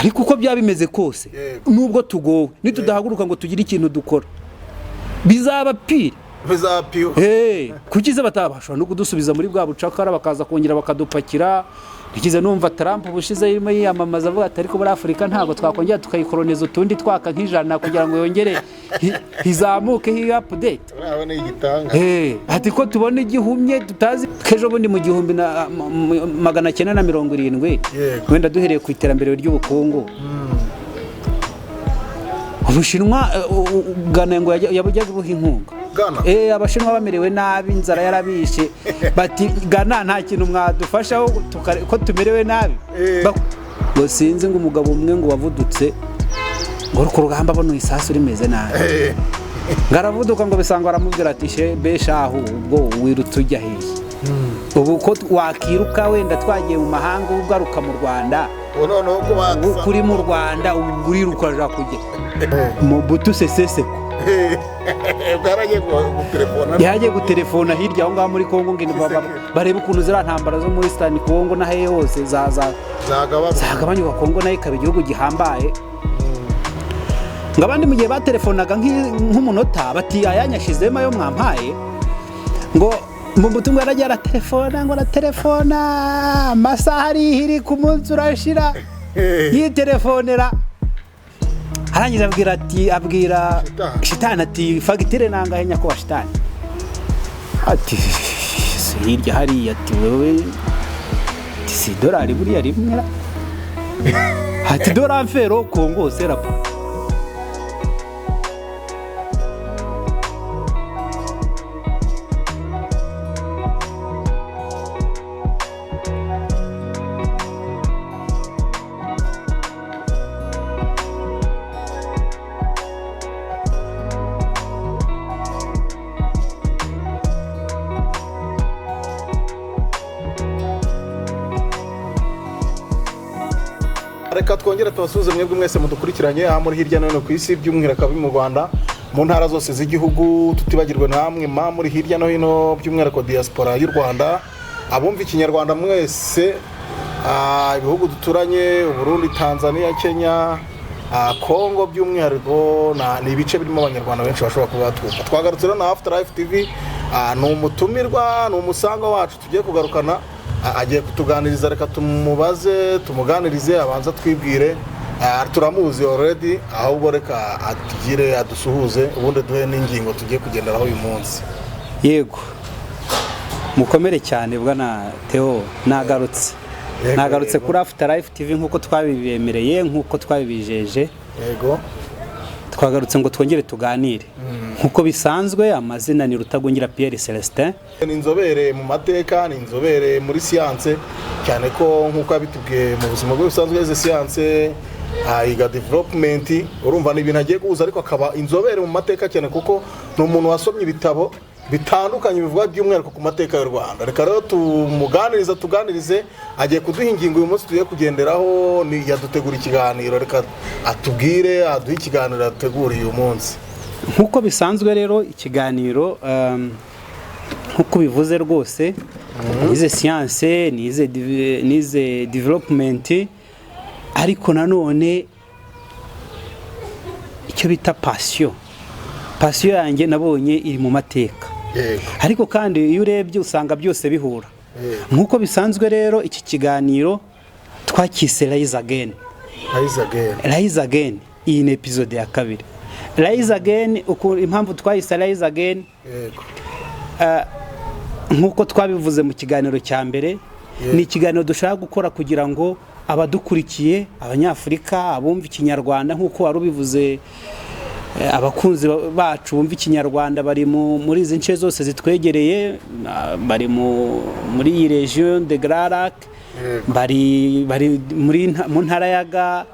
Ariko uko byaba bimeze kose, nubwo tugowe, nitudahaguruka ngo tugire ikintu dukora, bizaba pire. Bizapiwe. Hey, kuki se batabashobora no kudusubiza muri bwa bucakara, bakaza kongera bakadupakira? Ntikize numva Trump ubushize yarimo yiyamamaza avuga ati: "Ariko muri Afurika ntabwo twakongera tukayikoroniza utundi twaka nk'ijana kugira ngo yongere izamuke hi update?" Urabona igitanga. Hey, ati ko tubona igihumye tutazi kejo bundi mu 1970. Wenda duhereye ku iterambere ry'ubukungu, Ubushinwa, Ghana ngo yabujyaga buha inkunga. Ghana? Abashinwa bamerewe nabi, inzara yarabishe, bati: "Ghana, nta kintu mwadufashaho ko tumerewe nabi?" Ngo sinzi, ngo umugabo umwe ngo wavudutse ngo uri ku rugamba, abona isasu rimeze nabi, ngo aravuduka, ngo bisanga aramubwira ati: "She be shahu, ubwo wirutse ujya hehe? Ubu ko wakiruka wenda twagiye mu mahanga, ugaruka mu Rwanda?" Ubu noneho ko Ubu kuri mu Rwanda, ubu uriruka uja kujya Mobutu Sese Seko. Bwaragiye gutelefona. Yagiye gutelefona hirya aho ngaho muri Kongo ngo barebe ukuntu ziriya ntambara zo muri Eastern Congo n'ahehe hose za zagabanuka. Zagabanyuka, Kongo nayo ikaba igihugu gihambaye. Ngo abandi mu gihe batelefonaga nk'umunota bati: "Ayanyashizemo ayo mwampaye." Ngo mu butumwa yaragiye aratelefona, ngo aratelefona amasaha arihiri ku munsi urashira yitelefonera, arangije abwira ati, abwira Shitani. Shitani ati: "Fagitire nangahe, nyakubahwa shitani?" Ati: "Si hirya hariya." Ati: "Wewe," ati, "si idolari buriya rimwe ra?" Ati: "Doramfero Kongo serapo." Reka twongere tubasuhuze mwebwe mwese mudukurikiranye aha muri hirya no hino ku isi, by'umwihariko abari mu Rwanda mu ntara zose z'igihugu, tutibagirwe namwe ma muri hirya no hino, by'umwihariko diaspora y'u Rwanda, abumva Ikinyarwanda mwese, ibihugu duturanye, Uburundi, Tanzania, Kenya, Congo by'umwihariko, ni ibice birimo Abanyarwanda benshi bashobora kuba batwumva. Twagarutse rero na After Life TV. Ni umutumirwa, ni umusangwa wacu tugiye kugarukana, agiye kutuganiriza. Reka tumubaze, tumuganirize, abanza twibwire. Turamuzi already, ahubwo reka atugire, adusuhuze, ubundi duhe n'ingingo tugiye kugenderaho uyu munsi. Yego, mukomere cyane bwana Theo, nagarutse. Nagarutse kuri After Life TV nk'uko twabibemereye, nk'uko twabibijeje. Twagarutse ngo twongere tuganire nk'uko bisanzwe. Amazina ni Rutagungira Pierre Celestin. Ni inzobere mu mateka, ni inzobere muri siyanse, cyane ko nk'uko yabitubwiye mu buzima bwe busanzwe yize siyanse, yiga development. Urumva ni ibintu agiye guhuza, ariko akaba inzobere mu mateka cyane, kuko ni umuntu wasomye ibitabo bitandukanye bivuga by'umwihariko ku mateka y'u Rwanda. Reka rero tumuganiriza, tuganirize. Agiye kuduha ingingo uyu munsi tugiye kugenderaho, ni yadutegura ikiganiro. Reka atubwire, aduhe ikiganiro yaduteguriye uyu munsi. Nk'uko bisanzwe rero, ikiganiro, nk'uko bivuze rwose, nize siyanse, nize development, ariko nanone icyo bita passion, passion yanjye nabonye iri mu mateka. Ariko kandi iyo urebye usanga byose bihura. Nk'uko bisanzwe rero, iki kiganiro twakise Rise Again. Rise Again. Rise Again, iyi ni episode ya kabiri, Rise Again. Impamvu twahise Rise Again, nk'uko twabivuze mu kiganiro cya mbere, ni ikiganiro dushaka gukora kugira ngo abadukurikiye, Abanyafurika, abumva Ikinyarwanda, nk'uko wari ubivuze, abakunzi bacu bumva Ikinyarwanda bari muri izi nce zose zitwegereye, bari muri iyi region de Grands Lacs, bari mu ntara ya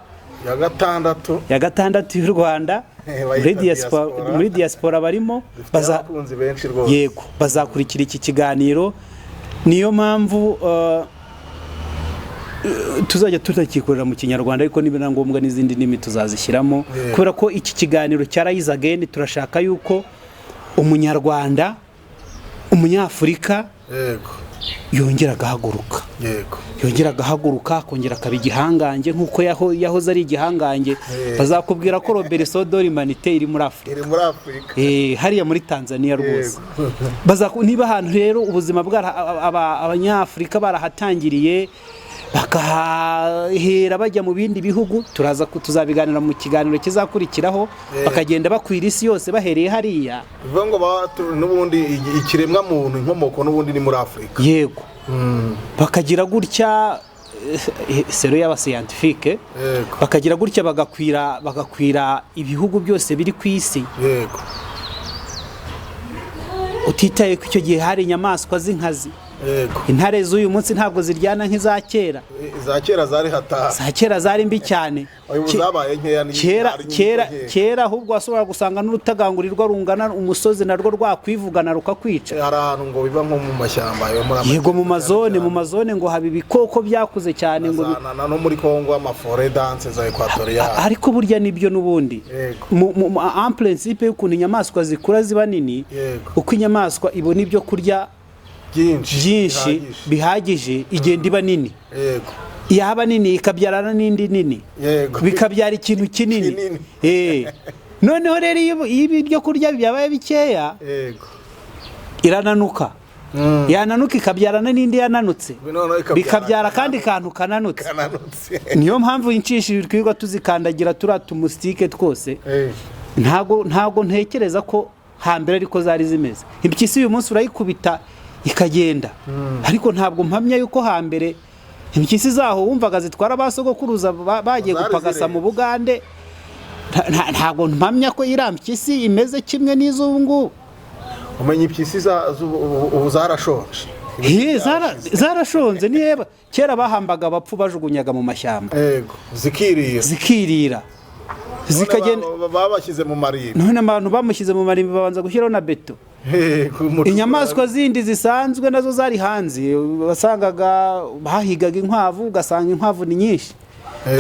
Ya gatandatu. Ya gatandatu y'u Rwanda. Bayita Muri diaspora, diaspora. muri diaspora barimo. Dufite abakunzi benshi rwose. Yego, bazakurikira iki kiganiro. Niyo mpamvu tuzajya tutakikorera mu Kinyarwanda, ariko niba na ngombwa n'izindi ndimi tuzazishyiramo, kubera ko iki kiganiro cya Rise Again turashaka yuko Umunyarwanda, Umunyafurika Yongera agahaguruka. Yongera agahaguruka, akongera akaba igihangange nk'uko yahoze ari igihangange. Bazakubwira ko le berceau de l'humanité iri muri Afurika. Iri muri Afurika. Hariya muri Tanzania rwose. Niba ahantu rero ubuzima bwa Abanyafurika barahatangiriye, bakahera bajya mu bindi bihugu, turaza tuzabiganira mu kiganiro kizakurikiraho, bakagenda bakwira isi yose bahereye hariya. Bivuga ngo n'ubundi ikiremwa muntu, inkomoko n'ubundi ni muri Afurika. Yego, bakagira gutya, selon y'aba scientifiques, bakagira gutya bagakwira ibihugu byose biri ku isi, utitaye ko icyo gihe hari inyamaswa z'inkazi. Intare z'uyu munsi ntabwo ziryana nk'iza kera. Iza kera zari hatari. Za kera zari mbi cyane. Ubu zabaye nkeya ni Kera hari nyinshi kera nkeya. Kera ahubwo washobora gusanga n'urutagangurirwa rungana umusozi narwo rwakwivugana rukakwica. Hari ahantu ngo biba nko mu mashyamba yo muri Yego, mu ma zone, mu ma zone ngo haba ibikoko byakuze cyane ngo no muri Kongo, ama forêts denses za équatoriales. Ariko burya nibyo n'ubundi. En principe y'ukuntu inyamaswa zikura ziba nini, uko inyamaswa ibona ibyo kurya byinshi byinshi bihagije. Bihagije, igenda iba nini. Yaba nini ikabyarana n'indi nini, bikabyara ikintu kinini. Kinini. Noneho rero iyo ibyo kurya byabaye bikeya, irananuka. Yananuka ikabyarana n'indi yananutse, Noneho ikabyara bikabyara akandi kantu kananutse. Kananutse. Niyo mpamvu inshishi twirirwa tuzikandagira, turiya tu moustiques twose. Ntago ntekereza ko hambere ariko zari zimeze. Impyisi uyu munsi urayikubita ikagenda, ariko ntabwo mpamya yuko hambere impyisi zaho wumvaga zitwara ba sogokuruza bagiye Zari gupagasa mu zirenze. Bugande. Ntabwo mpamya ko iriya mpyisi imeze kimwe n'iz'ubu ngubu. Umenya impyisi ubu zarashonje. He, zarashonze. Niba kera bahambaga abapfu bajugunyaga mu mashyamba, Yego, zikirira. Zikirira, zikagenda. None babashyize mu marimbi. None abantu bamushyize mu marimbi, babanza gushyiraho na beto. Inyamaswa zindi zisanzwe nazo zari hanze, wasangaga bahigaga inkwavu, ugasanga inkwavu ni nyinshi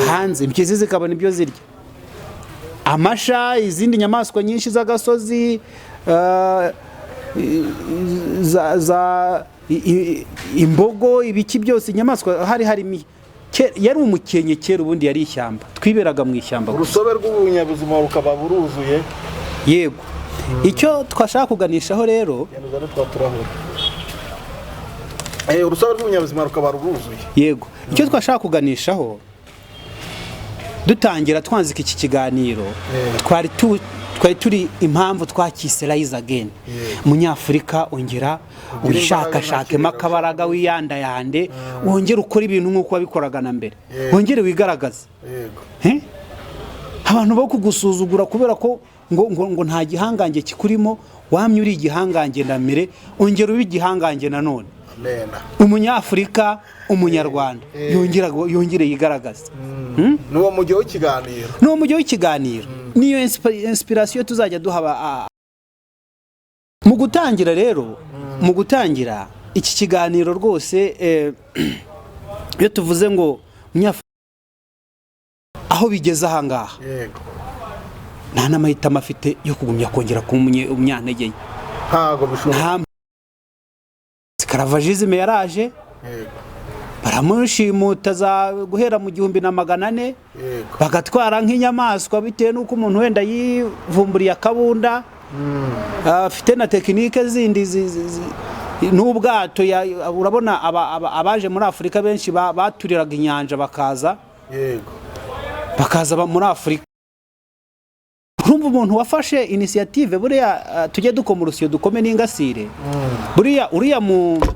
hanze, impyisi zikabona ibyo zirya, amasha, izindi nyamaswa nyinshi z'agasozi, za imbogo, ibiki byose, inyamaswa hari harimo yari umukenke kera, ubundi yari ishyamba, twiberaga mu ishyamba gusa. Urusobe rw'ubunyabuzima rukaba buruzuye. Yego, icyo twashaka kuganishaho rero, Genda uzane twa turahure. Urusobe rw'ubunyabuzima rukaba ruruzuye. Yego, icyo twashaka kuganishaho dutangira twanzika iki kiganiro, twari turi impamvu twakise Rise Again. Munyafurika, ongera Ugire wishakashakemo imbaraga nka kera, akabaraga, wiyandayande, wongere ukore ibintu nk'uko wabikoraga na mbere, wongere wigaragaze. Eh? Abantu bo kugusuzugura kubera ko ngo nta gihangange kikurimo, wamye uri igihangange na mbere, ongera ube igihangange nanone. Amena. Umunyafurika, Umunyarwanda, yongere yigaragaze. Ni uwo mujyo w'ikiganiro. Ni umujyo w'ikiganiro, niyo inspiration tuzajya duha mu gutangira rero, mu gutangira iki kiganiro rwose, iyo tuvuze ngo Umunyafurika aho bigeze ahangaha, nta n'amahitamo afite yo kugumya kongera kuba umunyantege nke. Ntabwo bishoboka. Nta esclavagisme yaraje, baramushimuta za guhera mu 1400, bagatwara nk'inyamaswa bitewe n'uko umuntu wenda yivumburiye akabunda, afite na techniques zindi n'ubwato. Urabona abaje muri Afurika benshi baturiraga inyanja bakaza, bakaza muri Afurika. Urumva umuntu wafashe initiative buriya, tujye dukoma urusyo dukome n'ingasire, buriya uriya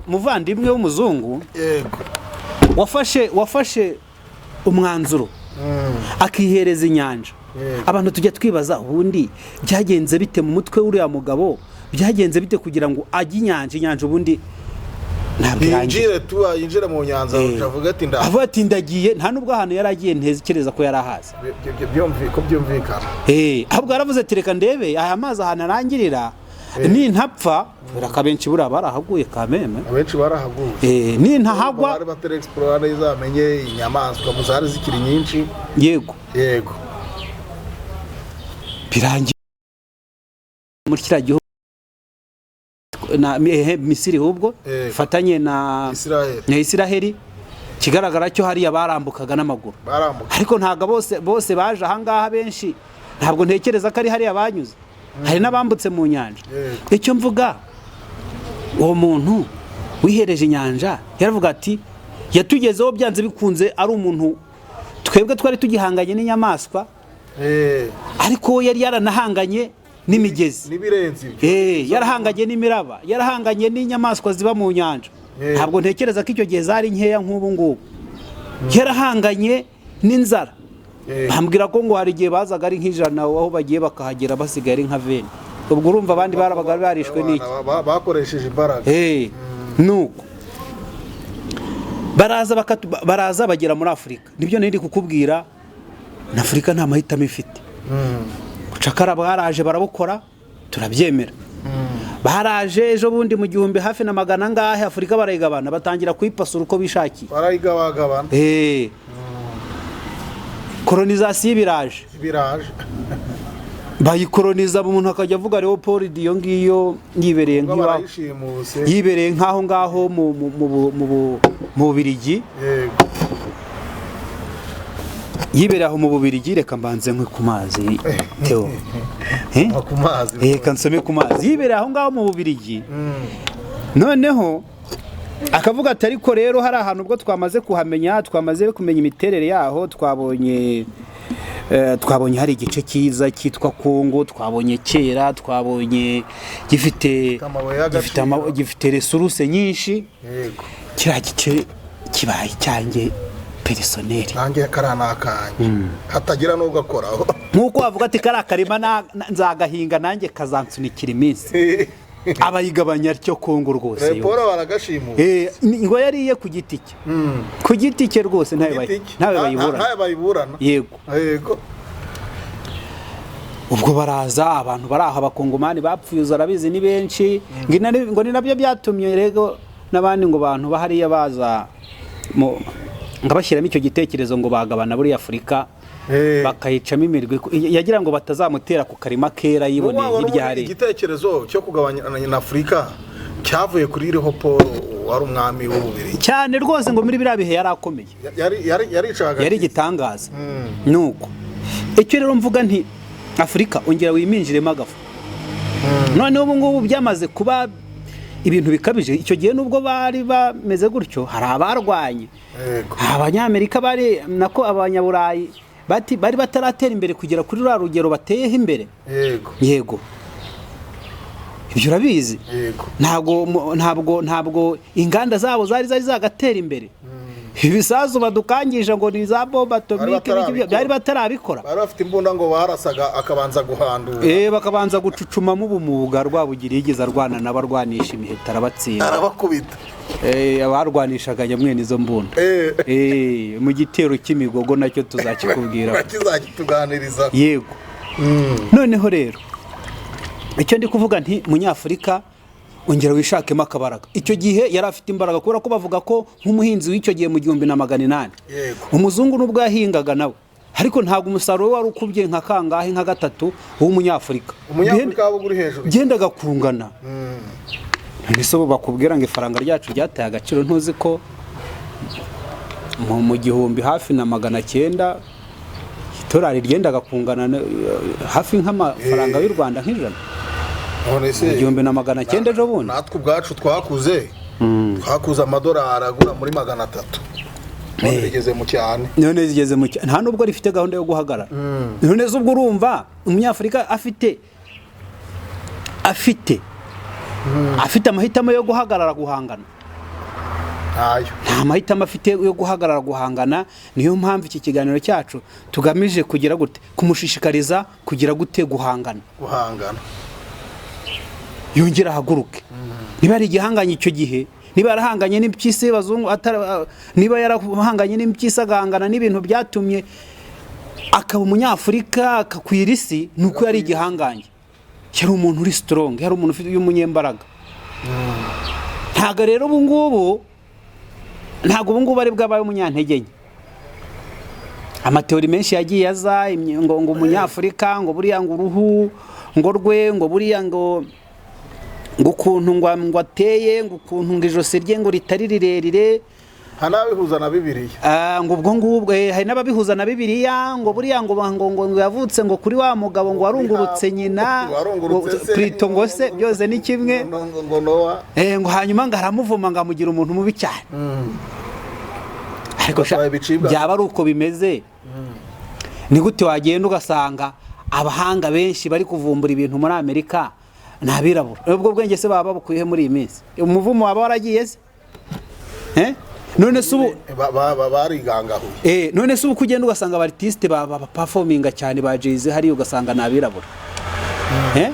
muvandimwe w'umuzungu wafashe umwanzuro akihereza inyanja. Abantu tujya twibaza ubundi byagenze bite mu mutwe w'uriya mugabo, byagenze bite kugira ngo ajye inyanja? Inyanja ubundi ntabwo irangira. Yinjire tu, yinjire mu nyanza, avuga ati nda Avuga ati ndagiye. Nta nubwo ahantu yari agiye ntekereza ko yari ahazi. Ko byumvikana. Ahubwo yaravuze ati reka ndebe aya mazi ahantu arangirira, nintapfa, kubera ko abenshi buriya barahaguye kameme. Abenshi barahaguye. Nintahagwa. Bari batari explora neza, bamenye inyamaswa mu zari zikiri nyinshi. Yego. Birangiye muri kiriya gihugu. na Misiri ahubwo ifatanye na Israel. Na Isiraheli. Kigaragara cyo hariya barambukaga n'amaguru. Barambuka. Ariko ntabwo bose baje ahangaha, benshi ntabwo ntekereza ko ari hariya banyuze, hari n'abambutse mu nyanja. Icyo mvuga, uwo muntu wihereje inyanja yaravuga ati yatugezeho byanze bikunze, ari umuntu twebwe twari tugihanganye n'inyamaswa, ariko we yari yaranahanganye n'imigezi n'ibirenze ibyo. Yarahanganye n'imiraba, yarahanganye n'inyamaswa ziba mu nyanja. Ntabwo ntekereza ko icyo gihe zari nkeya nk'ubu ngubu. Yarahanganye n'inzara. Bambwira ko ngo hari igihe bazaga ari nk'ijana, aho bagiye bakahagera basigaye ari nka 20. Ubwo urumva abandi barabaga barishwe n'iki? Bakoresheje imbaraga. Nuko baraza baraza bagera muri Afurika. Nibyo nari kukubwira, na Afurika nta mahitamo ifite. Bucakara bwaraje barabukora, turabyemera. Baraje ejo bundi mu gihumbi hafi na magana angahe, Afurika barayigabana, batangira kuyipasura uko bishakiye. Barayigabagabana. Colonisation biraje. Biraje. Bayikoroniza, umuntu akajya avuga Leopold iyo ngiyo yibereye ubwo nk'iwabo, barayishimuse. Yibereye nk'aho ngaho mu Bubiligi. Yibereye aho mu Bubiligi. Reka mbanze nkwe ku mazi, Theo. Eh? Nko ku mazi. Reka nsome ku mazi. Yibereye aho ngaho mu Bubiligi, noneho akavuga ati ariko rero hari ahantu ubwo twamaze kuhamenya, twamaze kumenya imiterere yaho, twabonye hari igice cyiza cyitwa Kongo, twabonye kera, twabonye gifite amabuye y'agaciro. Gifite ressources nyinshi. Kiriya gice kibaye icyanjye personnel. Nanjye kariya ni akanjye, hatagira n'ugakoraho. Nk'uko wavuga ati kariya karima nzagahinga nanjye kazansunikira iminsi. Abayigabanya atyo Kongo rwose yo. Leopold baragashimuye. Ngo yariye ku giti cye, ku giti cye rwose, ntawe ntawe bayiburana. Ntawe bayiburana. Yego. Ubwo baraza, abantu bari aho, abakongomani bapfuye arabizi ni benshi. Ngo ni nabyo byatumye rero n'abandi ngo bantu bahariya baza ngo bashyiramo icyo gitekerezo ngo bagabana buriya Afurika, bakayicamo imirwi, yagira ngo batazamutera ku karima kera yiboneye N'ubu hirya hari. Igitekerezo cyo kugabanya na Afurika cyavuye kuri Leopold wari umwami w'Ububiligi. Cyane rwose, ngo muri biriya bihe yari akomeye. Yaricaga. Yari igitangaza. Nuko icyo rero mvuga nti Afurika ongera wiminjiremo agafu. Noneho ubu ngubu byamaze kuba ibintu bikabije. Icyo gihe nubwo bari bameze gutyo, hari abarwanye. Abanyamerika bari nako abanyaburayi bari bataratera imbere kugera kuri ruriya rugero bateyeho imbere. Yego, ibyo urabizi. Yego. Ntabwo inganda zabo zari zagatera imbere. Ibisasu badukangisha ngo ni za bombe atomique, batarabikora. byari batarabikora. Bari bafite imbunda ngo barasaga akabanza guhandura. Bakabanza gucucumamo ubumuga. Rwabugiri yigeze arwana n'abarwanisha imiheto arabatsinda. Arabakubita. Abarwanishaga nyamwene izo mbunda. Mu gitero cy'imigogo nacyo tuzakikubwira. Kizakituganiriza. Yego. Noneho rero icyo ndi kuvuga nti munyafurika ongera wishakemo akabaraga. Icyo gihe yari afite imbaraga, kubera ko bavuga ko nk'umuhinzi w'icyo gihe mu 1800, umuzungu nubwo yahingaga nawe, ariko ntabwo umusaruro we wari ukubye nka kangahe, nka gatatu w'umunyafurika. Umunyafurika waba uri hejuru. Byendaga kungana. None se bo bakubwira ngo ifaranga ryacu ryataye agaciro, ntuzi ko mu 1900 idolari ryendaga kungana hafi nk'amafaranga y'u Rwanda nk'ijana? None se 1900 ejo bundi. Natwe ubwacu twakuze amadolari agura muri 300, none rigeze mu cyane. None zigeze mu nta nubwo rifite gahunda yo guhagarara. None se ubwo urumva umunyafurika afite amahitamo yo guhagarara guhangana? Ntayo. Nta mahitamo afite yo guhagarara guhangana. Niyo mpamvu iki kiganiro cyacu tugamije kugira gute? Kumushishikariza kugira gute? Guhangana. Guhangana. Yongera ahaguruke. Niba ari igihanganye icyo gihe, niba yarahanganye n'impyisi y'abazungu, niba yarahanganye n'impyisi, agahangana n'ibintu byatumye akaba umunyafurika akakwira isi, ni uko yari igihangange, yari umuntu uri strong, yari umuntu ufite umunyembaraga. Ntabwo rero ubu ngubu, ntabwo ubu ngubu ari bwabaye umunyantege nke. Ama théories menshi yagiye aza ngo umunyafurika ngo buriya ngo uruhu ngo rwe ngo buriya ngo Ngo ukuntu ngo ateye, ngo ukuntu ngo ijosi rye ngo ritari rirerire. Hari n'ababihuza na Bibiliya. Ah, ngo ubwo ngubwo hari n'ababihuza na Bibiliya, ngo buriya ngo yavutse ngo kuri wa mugabo ngo warungurutse nyina. Warungurutse se. Plutôt ngo se byose ni kimwe. Ngo Nowa. Ngo hanyuma ngo aramuvuma ngo amugira umuntu mubi cyane. Ariko sha, Batwaye ibicibwa. byaba ari uko bimeze, ni gute wagenda ugasanga abahanga benshi bari kuvumbura ibintu muri Amerika ni abirabura? Ubwo bwenge se baba babukuye he muri iyi minsi? Umuvumo waba waragiye se? Eh? None se ubu Barigangahuye. None se ubu ko ugenda ugasanga aba artiste ba performinga cyane ba Jay-Z hariya, ugasanga ni abirabura? Eh?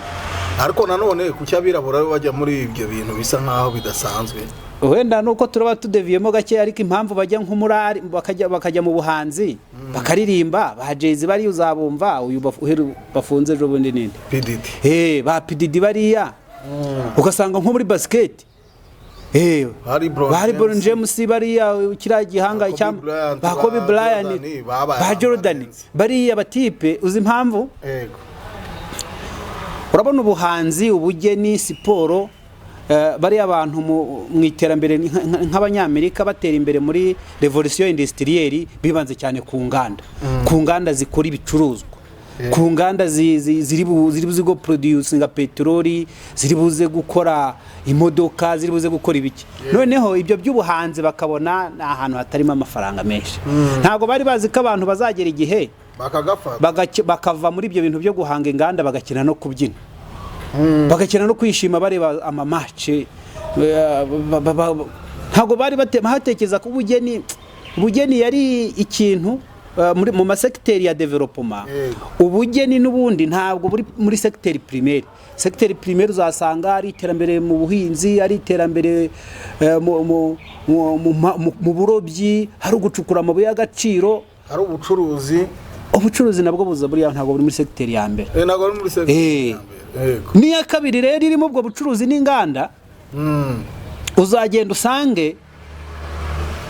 Ariko nanone kuki abirabura bajya muri ibyo bintu bisa nkaho bidasanzwe? Wenda nuko turaba tudeviyemo gake, ariko impamvu bajya nko muri bakajya mu buhanzi, bakaririmba, ba Jay-Z bariya uzabumva, uyu bafunze ejo bundi ninde? PDD. Ba PDD bariya, ugasanga nko muri basket Ba LeBron ba LeBron James. James bariya, kiriya gihanga Ba Kobe cya Bryant, ba Kobe ba Bryant, Jordan, babaye ba Jordan, abarenze. bariya batipe, uzi impamvu? Yego. Urabona ubuhanzi, ubugeni, siporo, bariya abantu mu iterambere nk'abanyamerika batera imbere muri révolution industrielle, bibanze cyane ku nganda zikora ibicuruzwa, ku nganda ziri buze go producinga peteroli, ziri buze gukora imodoka, ziri buze gukora ibiki. Noneho ibyo by'ubuhanzi bakabona ni ahantu hatarimo amafaranga menshi. Ntabwo bari bazi ko abantu bazagera igihe bakagafata, bakava muri ibyo bintu byo guhanga inganda, bagakina no kubyina, bagakina no kwishima bareba ama match. Ntabwo bari batekereza ko ubugeni yari ikintu mu masegiteri ya développement. Ubugeni n'ubundi ntabwo buri muri secteur primaire. Secteur primaire uzasanga ari iterambere mu buhinzi, ari iterambere mu burobyi, hari ugucukura amabuye y'agaciro. Hari ubucuruzi. Ubucuruzi nabwo buza buriya ntabwo buri muri segiteri ya mbere. Ntabwo ari muri secteur ya mbere, yego. N'iya kabiri rero irimo ubwo bucuruzi n'inganda, uzagenda usange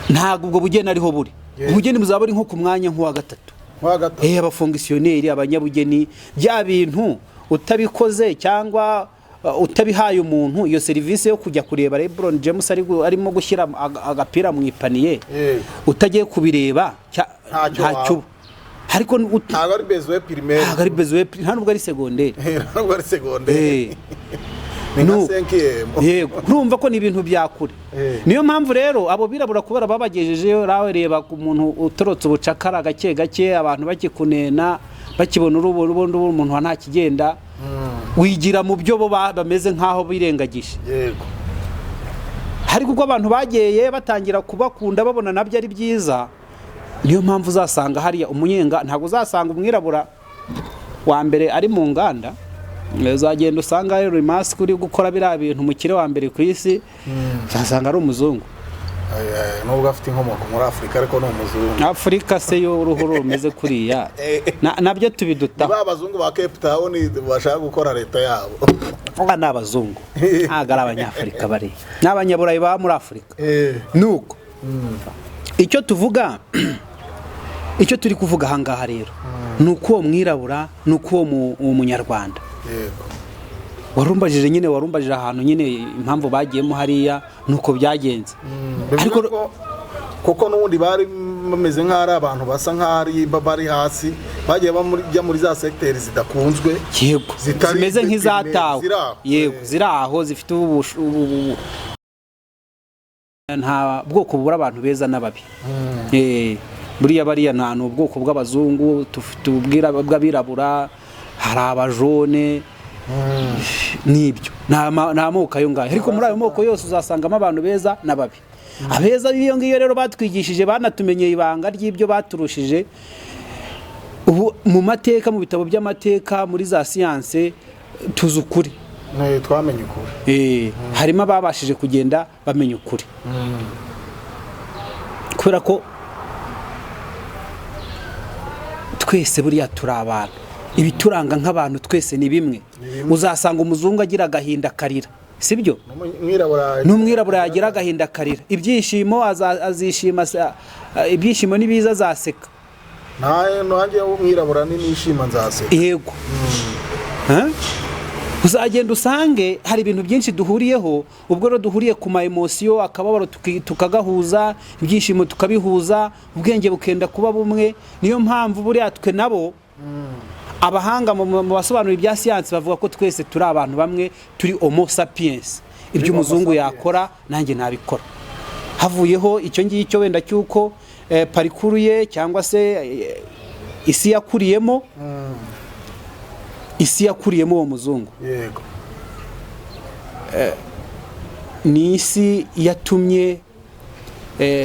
ntabwo ubwo bugeni ariho buri. Ubugeni buzaba buri nko ku mwanya nk'uwa gatatu. Nk'uwa gatatu. Abafonctionnaire, abanyabugeni, bya bintu utabikoze cyangwa utabihaye umuntu iyo serivisi yo kujya kureba LeBron James arimo gushyira agapira mu ipaniye, utagiye kubireba Ntacyo ntacyo waba. uba. Ariko Ntabwo ari besoin primaire. Ntabwo ari besoin, nta nubwo ari secondaire. Ntabwo ari secondaire. Ni nka No. cinquième. Yego, urumva ko ni ibintu bya kure. Niyo mpamvu rero abo birabura kubera babagejejeyo, nawe reba ku muntu utorotse ubucakara gake gake, abantu bakikunena, bakibona urubu ubundi umuntu wa nta kigenda, wigira mu byo bo bameze nk'aho birengagije. Ariko ubwo abantu bagiye batangira kubakunda, babona nabyo ari byiza, niyo mpamvu uzasanga hariya umunyenga, ntabwo uzasanga umwirabura wa mbere ari mu nganda. Uzagenda usanga Elon Musk uri gukora biriya bintu, umukire wa mbere ku isi, uzasanga ari umuzungu. Ay, ay, nubwo afite inkomoko muri Afurika, ariko ni umuzungu. Afurika se yo uruhu rumeze kuriya? Nabyo Ni tubidutaho. ba bazungu ba Cape Town bashaka gukora leta yabo. Aba ni abazungu, ntabwo ari abanyafurika, bari ni abanyaburayi baba muri Afurika. Nuko icyo tuvuga, icyo turi kuvuga ahangaha rero, ni uko uwo mwirabura, ni uko uwo munyarwanda warumbajije nyine, warumbajije ahantu nyine impamvu bagiyemo hariya, ni uko byagenze. Bivuga Ariko ko kuko n'ubundi bari bameze nk'aho ari abantu basa nk'aho ari bari hasi, bagiye bajya muri za segiteri zidakunzwe, zitari zimeze nk'izatawe. Ziri aho. Ziri aho, zifite nta bwoko bubura abantu beza n'ababi. Buriya bariya nta ni ubwoko bw'abazungu, tufite bw'abirabura, hari abajone, nibyo ni amoko ayo ngayo. Ariko muri ayo moko yose uzasangamo abantu beza n'ababi. Abeza b'iyo ngiyo rero batwigishije, banatumenyeye ibanga ry'ibyo baturushije. Ubu mu mateka, mu bitabo by'amateka, muri za siyanse, tuzi ukuri. Twamenye ukuri. Harimo ababashije kugenda bamenya ukuri, kubera ko twese buriya turi abantu, ibituranga nk'abantu twese ni bimwe. Uzasanga umuzungu agira agahinda akarira, sibyo? N'umwirabura. N'umwirabura yagira agahinda akarira, ibyishimo azishima, ibyishimo ni biza azaseka. Nanjye w'umwirabura ni nishima nzaseka. Yego. Eh? Uzagenda usange hari ibintu byinshi duhuriyeho. Ubwo rero duhuriye ku ma émotions, akababaro tukagahuza, ibyishimo tukabihuza, ubwenge bukenda kuba bumwe. Niyo mpamvu buriya twe nabo, abahanga mu basobanura ibya siyansi bavuga ko twese turi abantu bamwe, turi homo sapiens. Ibyo Homo umuzungu sapiens. yakora nanjye nabikora, havuyeho icyo ngicyo wenda cy'uko parcours ye cyangwa se isi yakuriyemo uwo muzungu ni isi yatumye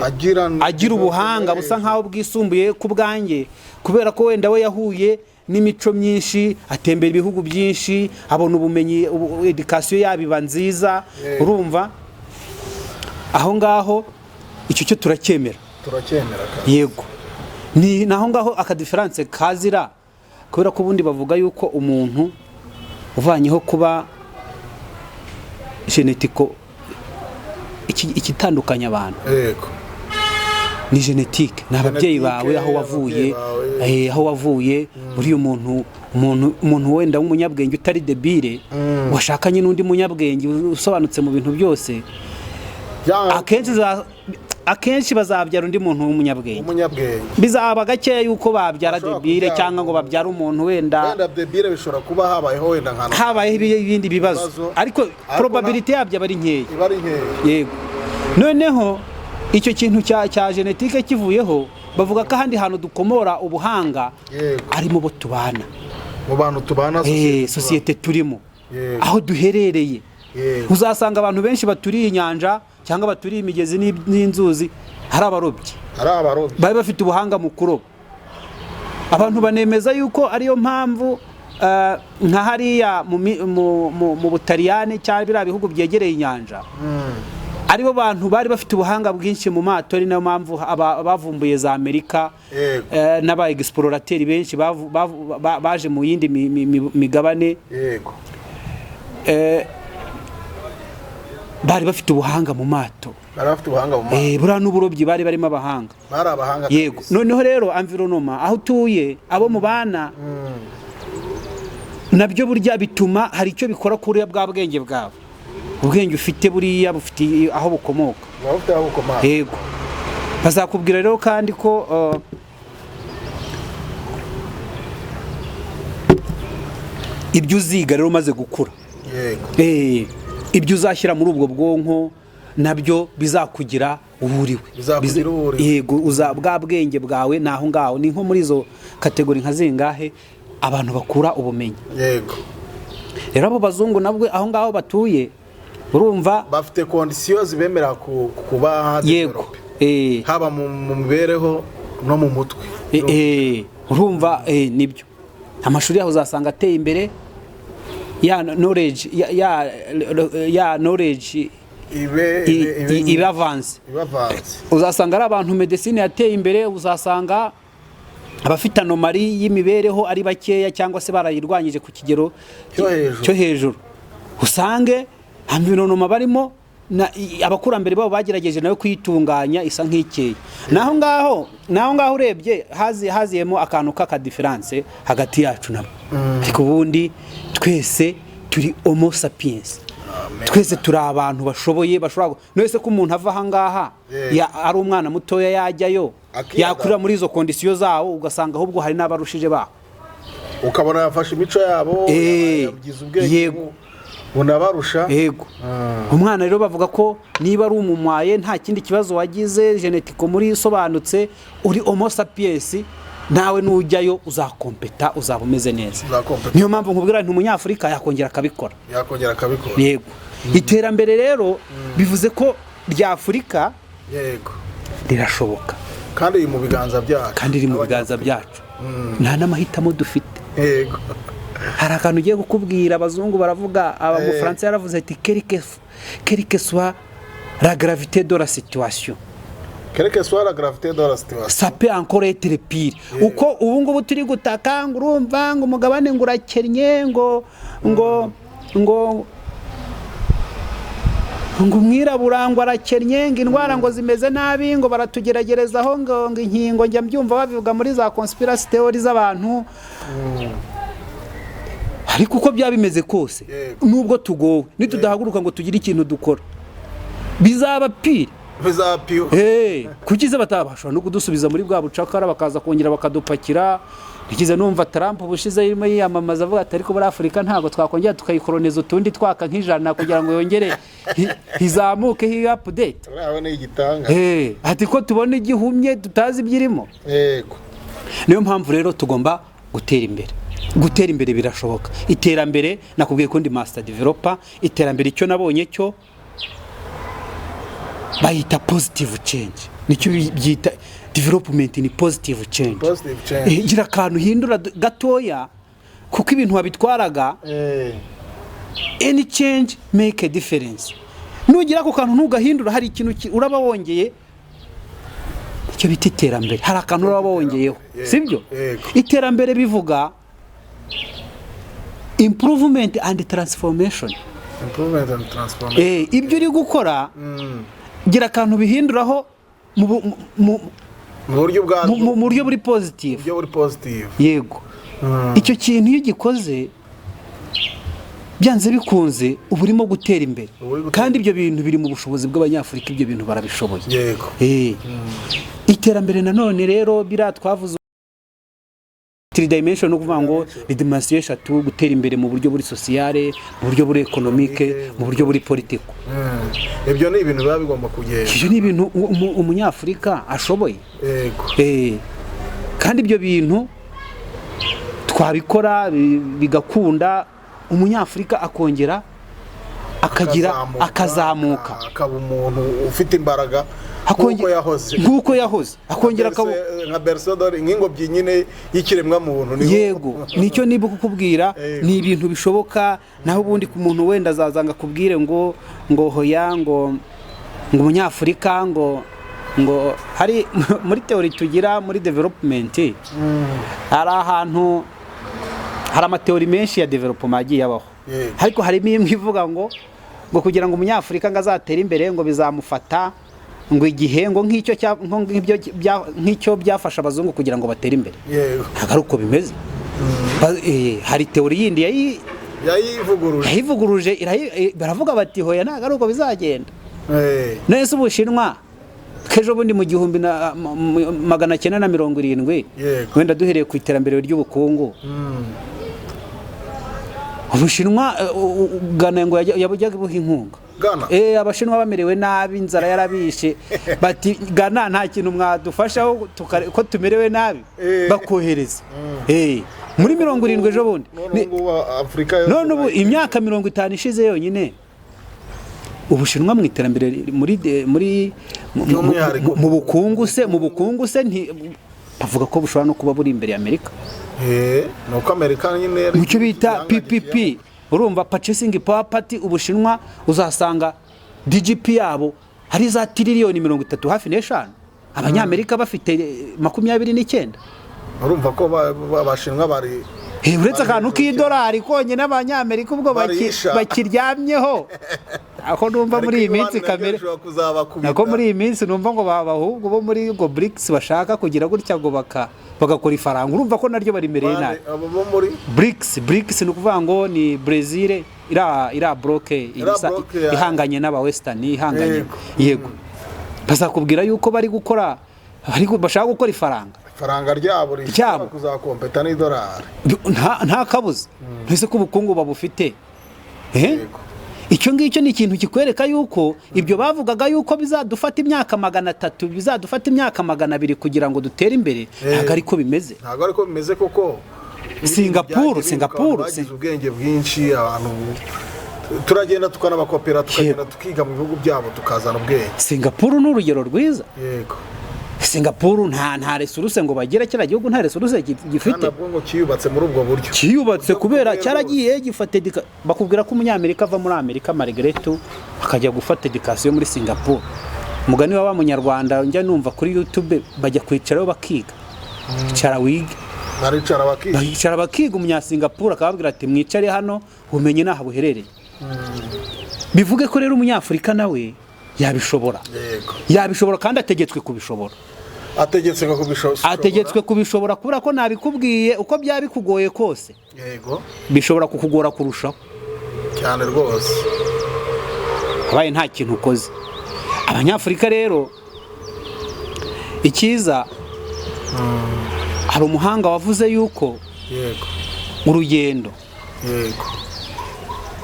agira agira ubuhanga busa nkaho bwisumbuye ku bwanjye, kubera ko wenda we yahuye n'imico myinshi, atembera ibihugu byinshi, abona ubumenyi, éducation yabo iba nziza. Urumva aho ngaho icyo cyo turacyemera. Turacyemera kandi. Yego, ni naho ngaho aka différence kazira, kubera ko ubundi bavuga yuko umuntu uvanyeho kuba génétique, ikitandukanya abantu ni génétique, ni ababyeyi Génétique, bawe, aho wavuye. Ababyeyi bawe. Aho wavuye. Buriya umuntu wenda w'umunyabwenge utari débile, washakanye n'undi munyabwenge usobanutse mu bintu byose, akenshi bazabyara undi muntu w'umunyabwenge. Umunyabwenge. Bizaba gakeya yuko babyara Bashobora débile kubyara cyangwa ngo babyare umuntu wenda wenda débile, bishobora kuba habayeho wenda nka habayeho ibindi bibazo, Ibibazo. ariko probabilité yabyo aba ari nkeya. Iba ari nkeya. Yego. Noneho icyo kintu cya génétique kivuyeho, bavuga ko ahandi hantu dukomora ubuhanga ari mu bo tubana, mu bantu tubana, sosiyete turimo, aho duherereye. Uzasanga abantu benshi baturiye inyanja cyangwa baturiye imigezi n'inzuzi hari abarobyi, hari abarobyi, bari bafite ubuhanga mu kuroba. Abantu banemeza yuko ariyo mpamvu nka hariya mu Butaliyani cyangwa biriya bihugu byegereye inyanja, aribo bantu bari bafite ubuhanga bwinshi mu mato. Ari nayo mpamvu bavumbuye za Amerika, n'aba explorateurs benshi baje mu yindi migabane, bari bafite ubuhanga mu mato. Bari bafite ubuhanga mu mato. Buriya n'uburobyi bari barimo abahanga. Bari abahanga. Yego. Kabisa. Noneho rero environnement, aho utuye, abo mubana, nabyo burya bituma hari icyo bikora kuri bwa bwenge bwawe. Ubwenge ufite buriya bufite aho bukomoka. Buba bufite aho bukomoka. Yego. Bazakubwira rero kandi ko ibyo uziga rero umaze gukura, ibyo uzashyira muri ubwo bwonko nabyo bizakugira uwo uriwe. Bizakugira uwo uriwe. Yego, uza bwa bwenge bwawe ni aho ngaho, ni nko muri izo catégories nka zingahe abantu bakura ubumenyi. Rero abo bazungu nabwo aho ngaho batuye, urumva bafite conditions zibemerera kuba développé, haba mu mibereho no mu mutwe. Urumva nibyo, amashuri yaho uzasanga ateye imbere, ya knowledge ya knowledge ibe ibe ibe avancée. Ibe avancée. Uzasanga ari abantu médecine yateye imbere, uzasanga abafite anomalie y'imibereho ari bakeya cyangwa se barayirwanyije ku kigero cyo hejuru. Cyo hejuru. Usange environnement barimo abakurambere babo bagerageje nayo kuyitunganya isa nk'ikeye. Naho ngaho urebye haziyemo akantu k'aka différence hagati yacu nabo, ariko ubundi twese turi homo sapiens, twese turi abantu bashoboye, bashobora none ko umuntu ava aha ngaha ari umwana mutoya yajyayo, Akiyaga. yakurira muri izo conditions zawo, ugasanga ahubwo hari n'abarushije baho. Ukabona yafashe imico yabo, yagize ubwenge bunabarusha. Yego. Umwana rero bavuga ko niba ari umumwaye, nta kindi kibazo wagize génétique muri isobanutse, uri homo sapiens, nawe nujyayo uzakompeta, uzaba umeze neza. Uzakompeta. Niyo mpamvu nkubwira nti umunyafurika yakongera akabikora. Yakongera akabikora. Yego. Iterambere rero bivuze ko rya Afurika rirashoboka. Kandi iri mu biganza byacu. Kandi riri mu biganza byacu, nta n'amahitamo dufite. Hari akantu ugiye kukubwira. Abazungu baravuga, umufaransa yaravuze ati: "Quelle que soit la gravité de la situation, Quelle que soit la gravité de la situation, ça peut encore être pire." Uko ubu ngubu turi gutaka ngo urumva ngo umugabane ngo urakennye, ngo umwirabura ngo arakennye, ngo indwara ngo zimeze nabi, ngo baratugeragerezaho ngo inkingo, njya mbyumva babivuga muri za conspiracy theory z'abantu. Ariko uko byaba bimeze kose, nubwo tugowe, nitudahaguruka ngo tugire ikintu dukora, bizaba pire. Bizapiwe. Kuki se batabasha no kudusubiza muri bwa bucakara, bakaza kongera bakadupakira? Nigeze numva Trump ubushize arimo yiyamamaza avuga ati: "Ariko muri Afurika ntabwo twakongera tukayikoroniza utundi twaka nk'ijana kugira ngo yongere hizamuke hi update?" Urabona ni igitanga. Ati ko tubona igihumye tutazi ibyirimo. Niyo mpamvu rero tugomba gutera imbere. Gutera imbere birashoboka. Iterambere, nakubwiye ko ndi master developer. Iterambere, icyo nabonye cyo bayita positive change, nicyo byita development, ni positive change. Positive change. Gira akantu uhindura gatoya, kuko ibintu wabitwaraga. Any change make a difference. Nugira ako kantu ntugahindura, hari ikintu uraba wongeye, icyo bita iterambere, hari akantu uraba wongeyeho. Sibyo? Yego. Iterambere bivuga improvement and transformation. Improvement and transformation. Ibyo uri gukora, gira akantu bihinduraho mu buryo bwa mu buryo buri positive. Buryo buri positive. Yego. Icyo kintu iyo ugikoze, byanze bikunze uba urimo gutera imbere. Uba uri gutera. Kandi ibyo bintu biri mu bushobozi bw'Abanyafurika, ibyo bintu barabishoboye. Iterambere nanone rero, biriya twavuze three dimension, ni ukuvuga ngo ni dimension eshatu: gutera imbere mu buryo buri sociale, mu buryo buri économique, mu buryo buri political. Ibyo ni ibintu biba bigomba kugenda. Ibyo ni ibintu Umunyafurika ashoboye. Kandi ibyo bintu twabikora bigakunda, Umunyafurika akongera akagira akazamuka, akaba umuntu ufite imbaraga nk'uko yahoze. Nk'uko yahoze, akongera akaba nka berceau, nk'ingobyi nyine y'ikiremwamuntu Yego, nicyo niba kukubwira. Ni ibintu bishoboka. Naho ubundi ku muntu wenda azaza ngo akubwire ngo hoya, ngo Umunyafurika, ngo hari muri théorie tugira muri development, hari ahantu hari ama théories menshi ya development agiye abaho. Ariko harimo imwe ivuga ngo kugira ngo Umunyafurika ngo azatere imbere, ngo bizamufata ngo igihe ngo nk'icyo nk'icyo byafasha abazungu kugira ngo batere imbere. Ntabwo ari uko bimeze. Hari théorie yindi yayivuguruje. Yayivuguruje, baravuga bati: "Hoya, ntabwo ari uko bizagenda." None se Ubushinwa k'ejo bundi mu 1970, wenda duhereye ku iterambere ry'ubukungu, Ubushinwa, Ghana ngo yajyaga ibuha inkunga. Ghana? Abashinwa bamerewe nabi, inzara yarabishe, bati: "Ghana nta kintu mwadufashaho ko tumerewe nabi?" Bakohereza muri 70 ejo bundi. None ubu ngubu Afurika yose None ubu imyaka 50 ishize yonyine, Ubushinwa mu iterambere muri de- muri mu- mu- By'umwihariko. mu bukungu se bavuga ko bushobora no kuba buri imbere ya Amerika. Ni uko Amerika nyine yari Mu cyo bita igihangange. PPP, urumva, purchasing power parity, Ubushinwa uzasanga GDP yabo hari za tiriyoni 30 hafi n'eshanu, Abanyamerika bafite 29. Urumva ko Abashinwa bari Uretse akantu k'idolari konyine Abanyamerika ubwo Barisha. bakiryamyeho, aho numva muri iyi minsi kamere bishobora kuzabakubita. Nako muri iyi minsi numva ngo abahubwo bo muri ngo BRICS bashaka kugira gutya ngo bagakora ifaranga, urumva ko naryo barimereye nabi. Abo bo muri BRICS, BRICS ni ukuvuga ngo ni Brazil, ira bloc Iriya bloc ya- ihanganye n'aba western, ihanganye. Yego. Yego, bazakubwira yuko bari gukora, bashaka gukora ifaranga. Ifaranga ryabo rishobora Ryabo. kuzakompeta n'idolari. Nta kabuza, mbese ko ubukungu babufite. Yego. Icyo ngicyo ni ikintu kikwereka yuko ibyo bavugaga yuko bizadufata imyaka 300, bizadufata imyaka 200 kugira ngo dutere imbere, ntabwo ariko bimeze. Ntabwo ariko bimeze kuko Singapore, byagiye Singapore, biruka, bagize ubwenge bwinshi, abantu turagenda tukanabakopera, tukagenda tukiga mu bihugu byabo, tukazana ubwenge. Singapore ni urugero rwiza. Singapore nta ressource ngo bagira, kiriya gihugu nta ressource gifite. Nabwo ngo kiyubatse muri ubwo buryo. Kiyubatse Buryo kubera bukomeye. Cyaragiye gifata bakubwira ko Umunyamerika ava muri Amerika malgré tout akajya gufata éducation muri Singapore. Umugani wa wa Munyarwanda njya numva kuri YouTube, bajya kwicarayo bakiga, icara wige. Baricara bakiga. Bakicara bakiga, Umunyasingapore akababwira ati: "Mwicare hano, ubumenyi n'aha buherereye." Bivuge ko rero Umunyafurika nawe yabishobora. Yabishobora kandi ategetswe kubishobora. Ategetswe kubishobora. Ategetswe kubishobora, kubera ko nabikubwiye, uko byaba bikugoye kose, bishobora kukugora kurushaho. Cyane rwose. Abaye nta kintu ukoze. Abanyafurika rero, icyiza, hari umuhanga wavuze yuko urugendo,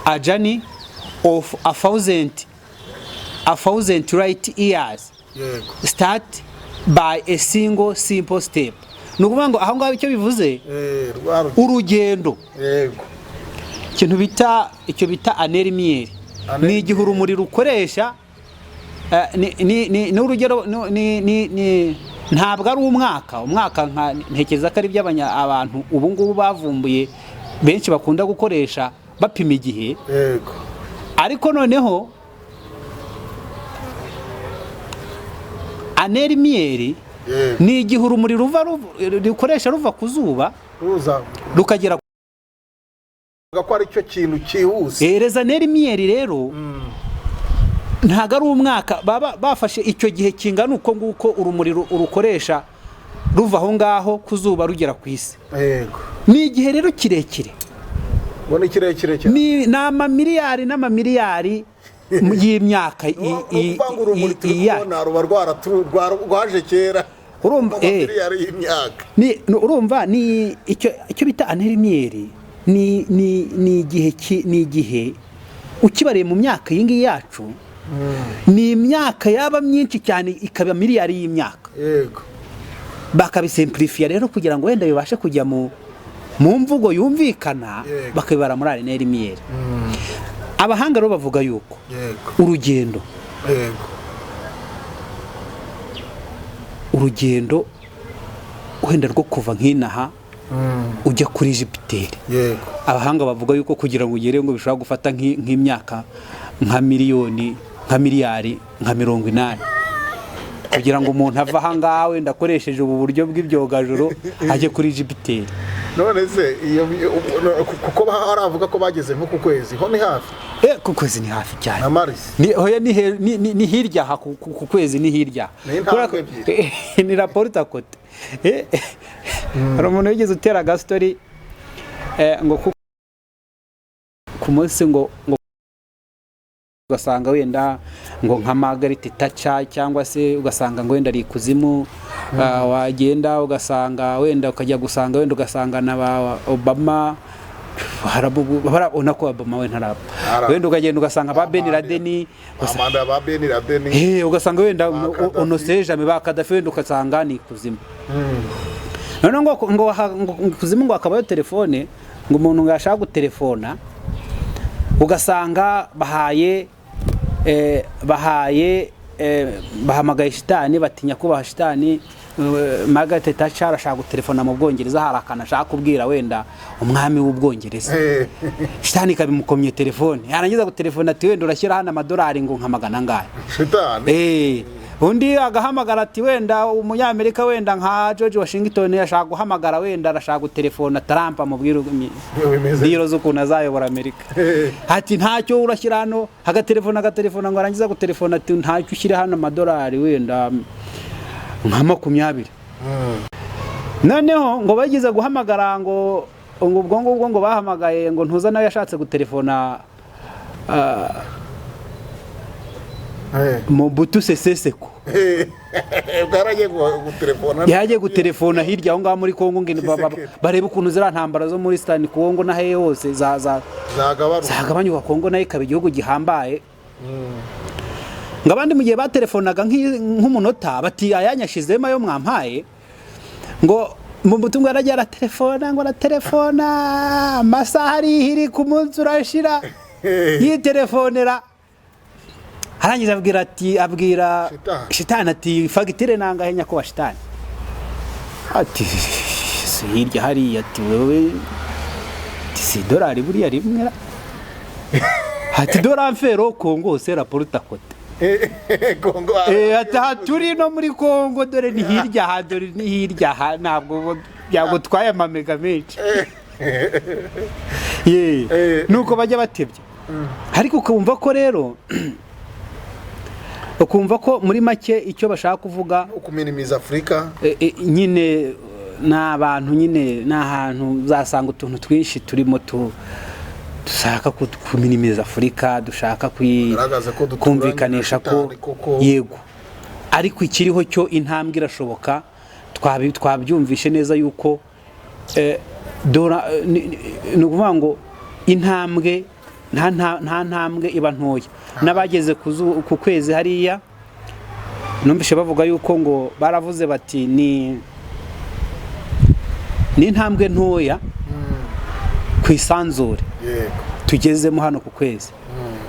a journey of a thousand light years start by a single simple step. Ni ukuvuga ngo aho ngaho icyo bivuze, Rwa rugendo. Urugendo, ikintu bita, icyo bita année-lumière, ni igihe urumuri rukoresha, ni urugero, ntabwo ari umwaka. Umwaka nka ntekereza ko ari iby'abanya abantu ubu ngubu bavumbuye, benshi bakunda gukoresha bapima igihe. Ariko noneho année-lumière ni igihe urumuri ruva rukoresha ruva ku zuba ruza rukagera ko ari cyo kintu cyihuse. Les années-lumière rero ntabwo ari umwaka. Baba bafashe icyo gihe kingana uko nguko urumuri urukoresha ruva aho ngaho ku zuba rugera ku isi. Ni igihe rero kirekire. Ngo ni kirekire cyane. Ni amamiliyari n'amamiliyari y'imyaka. Ni ukuvuga ngo urumuri turi kubona ruba rwaje kera. Urumva, amamiliyari y'imyaka. Urumva ni icyo bita année-lumière, ni igihe ni igihe ukibariye mu myaka iyi ngiyi yacu, ni imyaka yaba myinshi cyane ikaba miliyari y'imyaka. Bakabisimplifiya rero kugira ngo wenda bibashe kujya mu mvugo yumvikana, bakabibara muri année-lumière. Abahanga rero bavuga yuko urugendo, urugendo wenda rwo kuva nk'inaha ujya kuri Jupiter, abahanga bavuga yuko kugira ngo ugere ngo bishobora gufata nk'imyaka nka miliyoni, nka miliyari nka 80, kugira ngo umuntu ave aha ngaha wenda akoresheje ubu buryo bw'ibyogajuru ajye kuri Jupiter. None se iyo kuko haravuga ko bageze nko ku kwezi, ho ni hafi? Ku kwezi ni hafi cyane. Na Mars. Ni hoya, ni hirya aha, ku kwezi ni hirya. Ni intambwe ebyiri. Ni la porte à côté. Hari umuntu wigeze utera agastori, ngo ku munsi ngo ugasanga wenda ngo nka Margaret Thatcher, cyangwa se ugasanga ngo wenda ari ikuzimu, wagenda ugasanga wenda ukajya gusanga wenda ugasanga na ba Obama, barabona ko Obama we ntarapfa. Ntarapfa. Wenda ukagenda ugasanga ba Ben Laden, Amanda ba Ben Laden. Ugasanga wenda Ba Gaddafi. onoseje ba Gaddafi, wenda ugasanga ni ikuzimu. Noneho ngo ikuzimu ngo hakabayo telefone, ngo umuntu ngo yashaka gutelefona ugasanga bahaye bahamagaye shitani, batinya kubaha shitani. Margaret Thatcher arashaka gutelefona mu Bwongereza, hari akantu ashaka kubwira wenda umwami w'Ubwongereza. Shitani ikabimukomye telefone, yarangiza gutelefona ati: "Wenda urashyira hano amadolari ngo nka magana angahe?" Shitani. Undi agahamagara ati wenda umunyamerika wenda nka George Washington ashaka guhamagara, wenda arashaka gutelefona Trump amubwira Bimeze. deal z'ukuntu azayobora Amerika. Ati: "Ntacyo, urashyira hano." Agatelefona, agatelefona, ngo arangiza gutelefona ati: "Ntacyo, ushyire hano amadolari wenda nka 20." Noneho ngo bagize guhamagara, ngo ubwo ngubwo ngo bahamagaye ngo ntuza nawe yashatse gutelefona Mobutu Sese Seko. Bwaragiye gutelefona. Yagiye gutelefona hirya aho ngaho muri Kongo ngo Tshisekedi. barebe ukuntu ziriya ntambara zo muri Eastern Congo n'ahehe hose za zagabanuka. Zagabanyuka, Kongo nayo ikaba igihugu gihambaye. Ngo abandi mu gihe batelefonaga nk'umunota bati: "Ayanyashizemo ayo mwampaye." Ngo mu butumwa yaragiye aratelefona, ngo aratelefona amasaha arihiri ku munsi urashira yitelefonera, arangije abwira ati, abwira Shitani. Shitani ati: "Fagitire nangahe nyakubahwa shitani?" Ati: "Si hirya hariya." Ati: "Wewe," ati, "si idolari buriya rimwe ra?" Ati: "De l'enfer au Congo c'est la porte à côté." Kongo. Ati: "Aha turi no muri Kongo, dore ni hirya aha, dore ni hirya aha, ntabwo byagutwaye amamega menshi." Ye. Nuko bajya batebya, ariko ukumva ko rero Ukumva ko muri make icyo bashaka kuvuga Ukuminimiza Afurika. Nyine ni abantu, nyine ni ahantu uzasanga utuntu twinshi turimo dushaka kuminimiza Afurika, dushaka Bagaragaza ko duturanye kumvikanisha na ko shitani koko. Yego, ariko ikiriho cyo, intambwe irashoboka. Twabyumvishe neza yuko dora ni ukuvuga ngo intambwe nta ntambwe iba ntoya. N'abageze ku kwezi hariya, numvise bavuga yuko ngo baravuze bati ni intambwe ntoya ku isanzure tugezemo hano ku kwezi,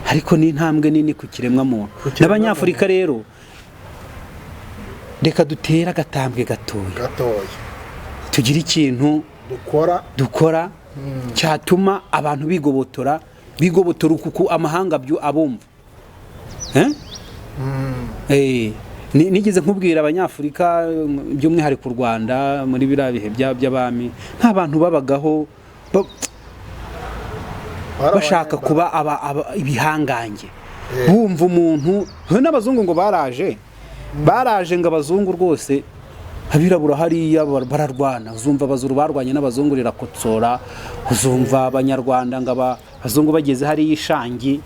ariko ni intambwe nini ku kiremwamuntu. Ku kiremwamuntu. N'Abanyafurika rero, reka dutere agatambwe gatoya, gatoya, tugire ikintu dukora, dukora cyatuma abantu bigobotora kuko amahanga byo abumva. Eh? Nigeze nkubwira Abanyafurika, by'umwihariko u Rwanda, muri biriya bihe by'abami, nta bantu babagaho bashaka kuba ibihangange, bumva umuntu. He, n'abazungu ngo baraje ngo abazungu rwose, abirabura hariya bararwana. Uzumva Abazuru barwanye n'abazungu rirakotsora, uzumva Abanyarwanda ngo abazungu bageze hariya ishangi,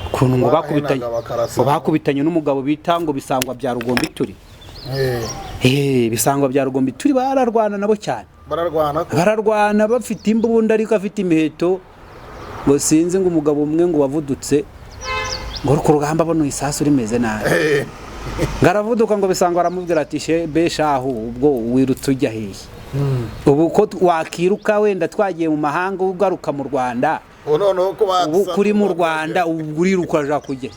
ukuntu ngo bakubitanye, Barahenaga bakarasa. ngo bakubitanye n'umugabo bita ngo Bisangwa bya Rugombituri. Bisangwa bya Rugombituri bararwana nabo cyane. Bararwana ko. Bararwana bafite imbunda, ariko afite imiheto. Ngo sinzi ngo umugabo umwe ngo wavudutse ngo ku rugamba abona isasu rimeze nabi, ngo aravuduka, ngo Bisangwa aramubwira ati: "She be shahu, ubwo wirutse ujya hehe? Ubu ko wakiruka wenda twagiye mu mahanga, ugaruka mu Rwanda, Ubu noneho ko ubu kuri mu Rwanda, ubu uriruka aja kujya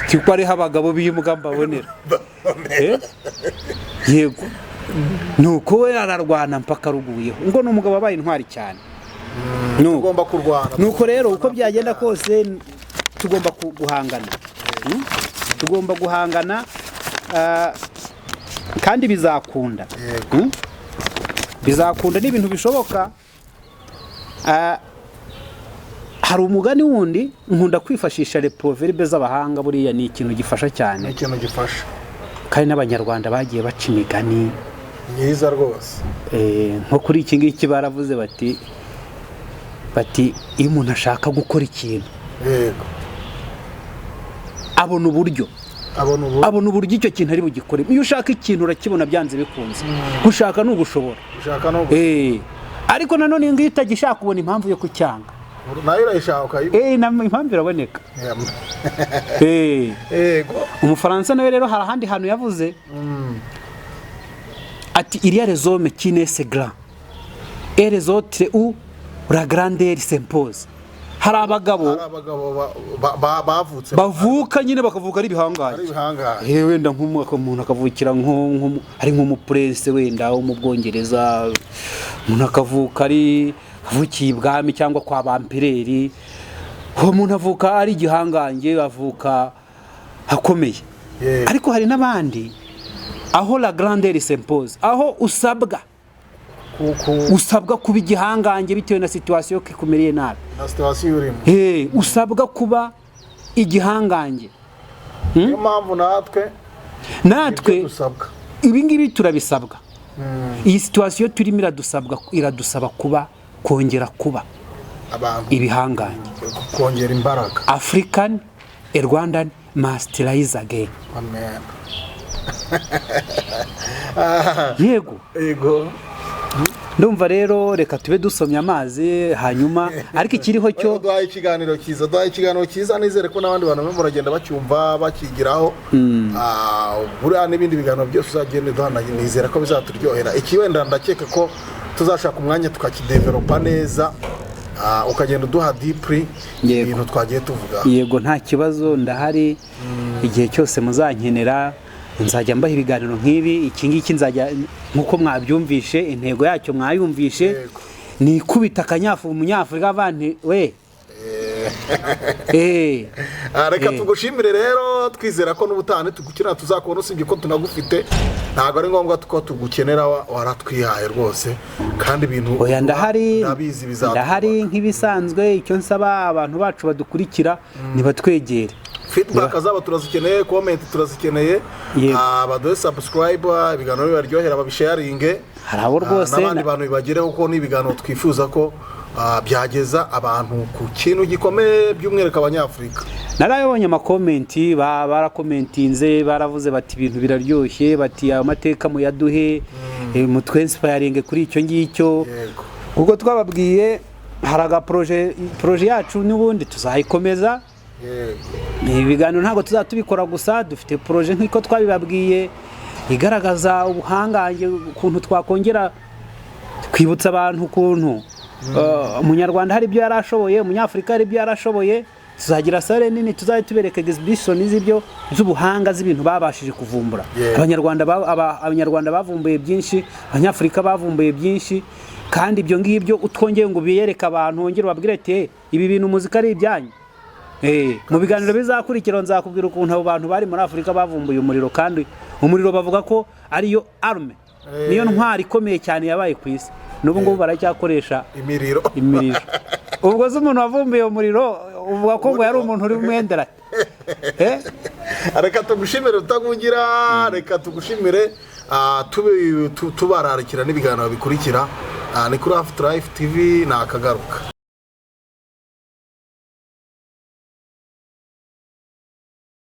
kuko ariho abagabo b'imbwa mbabonera." Eh? Yego, nuko we ararwana mpaka aruguyeho, ngo ni umugabo wabaye intwari cyane. Nuko Tugomba kurwana. Nuko rero uko byagenda kose tugomba guhangana. Tugomba guhangana, kandi bizakunda. Bizakunda, ni ibintu bishoboka. Hari umugani wundi nkunda kwifashisha, les proverbes z'abahanga, buriya ni ikintu gifasha cyane. Ni ikintu gifasha. Kandi n'Abanyarwanda bagiye baca imigani myiza rwose. Nko kuri iki ngiki baravuze bati iyo umuntu ashaka gukora ikintu, abona uburyo, Abona ubu. abona uburyo icyo kintu ari bugikore. Iyo ushaka ikintu urakibona byanze bikunze. Gushaka ni ugushobora. Ushaka no Ariko nanone iyo ngiyo utagishaka, ubona impamvu yo kucyanga. Nayo urayishaka ukayibona. Impamvu iraboneka. Umufaransa nawe rero hari ahandi hantu yavuze ati: "Il y a les hommes qui naissent grands et les autres où la grandeur s'impose." Hari abagabo Hari abagabo bavutse bavuka nyine, bakavuka ari ibihangange, ari ibihangange. Wenda nk'umuntu akavukira ari nk'umupurense wenda wo mu Bwongereza, umuntu akavuka ari avukiye ibwami cyangwa kwa bampireri, uwo muntu avuka ari igihangange, avuka akomeye. Ariko hari n'abandi aho la grandeur s'impose, aho usabwa usabwa kuba igihangange bitewe na situation ikumereye nabi. Na situation urimo. Usabwa kuba igihangange. Niyo mpamvu natwe Natwe ibyo dusabwa. ibi ngibi turabisabwa. Iyi situation turimo iradusabwa, iradusaba kuba, kongera kuba abantu ibihangange. Kongera imbaraga. African a Rwandan must rise again. Amen. Yego. Yego. Ndumva rero reka tube dusomye amazi hanyuma, ariko ikiriho cyo Duhaye ikiganiro cyiza, duhaye ikiganiro cyiza. Nizere ko n'abandi bantu barimo baragenda bacyumva, bakigiraho. Buriya n'ibindi biganiro byose uzagenda uduha, nizera ko bizaturyohera. Iki wenda ndakeka ko tuzashaka umwanya tukakidevelopa neza, ukagenda uduha deeply ibintu twagiye tuvuga. Yego, nta kibazo, ndahari igihe cyose muzankenera, nzajya mbaha ibiganiro nk'ibi. Iki ngiki nzajya, nk'uko mwabyumvishe, intego yacyo mwayumvishe, ni ikubita akanyafu Umunyafurika avanti we. Reka tugushimire rero, twizera ko n'ubutaha nitugukenera tuzakubona, usibye ko tunagufite, ntabwo ari ngombwa ko tugukenera, waratwihaye rwose, kandi ibintu Oya, ndahari. ndabizi bizatwubaka. Ndahari nk'ibisanzwe. Icyo nsaba abantu bacu badukurikira, nibatwegere. Feedback zabo turazikeneye, comment turazikeneye. Yego. Baduhe subscribe, ibiganiro bibaryohera babisharinge. Hari abo rwose n'abandi bantu bibagereho, kuko ni ibiganiro twifuza ko byageza abantu ku kintu gikomeye, by'umwihariko Abanyafurika. Narabonye amacomment, barakomentinze, baravuze bati ibintu biraryoshye, bati ayo mateka muyaduhe, mutwensipayaringe kuri icyo ngicyo. Ubwo twababwiye hari agaprojet, projet yacu n'ubundi tuzayikomeza. Ibiganiro ntabwo tuzaba tubikora gusa, dufite projet nk'uko twabibabwiye igaragaza ubuhangange, ukuntu twakongera kwibutsa abantu ukuntu Umunyarwanda hari ibyo yari ashoboye, Umunyafurika hari ibyo yari ashoboye. Tuzagira salle nini, tuzajya tubereka exhibition z'ibyo z'ubuhanga z'ibintu babashije kuvumbura. Abanyarwanda bavumbuye byinshi, Abanyafurika bavumbuye byinshi, kandi ibyo ngibyo utwongeye ngo ubiyereke abantu, wongere ubabwire ati: "Eh, ibi bintu muzika ari ibyanyu." Mu biganiro bizakurikira nzakubwira ukuntu abo bantu bari muri Afurika bavumbuye umuriro, kandi umuriro bavuga ko ariyo arme, niyo ntwari ikomeye cyane yabaye ku isi. N'ubu ngubu baracyakoresha imiriro. Imiriro. Ubwo se umuntu wavumbuye umuriro uvuga ko ngo yari umuntu uri umwendera, eh? Reka tugushimire Rutagungira, reka tugushimire, tubararikira n'ibiganiro bikurikira. Ni kuri After Life TV, ni akagaruka.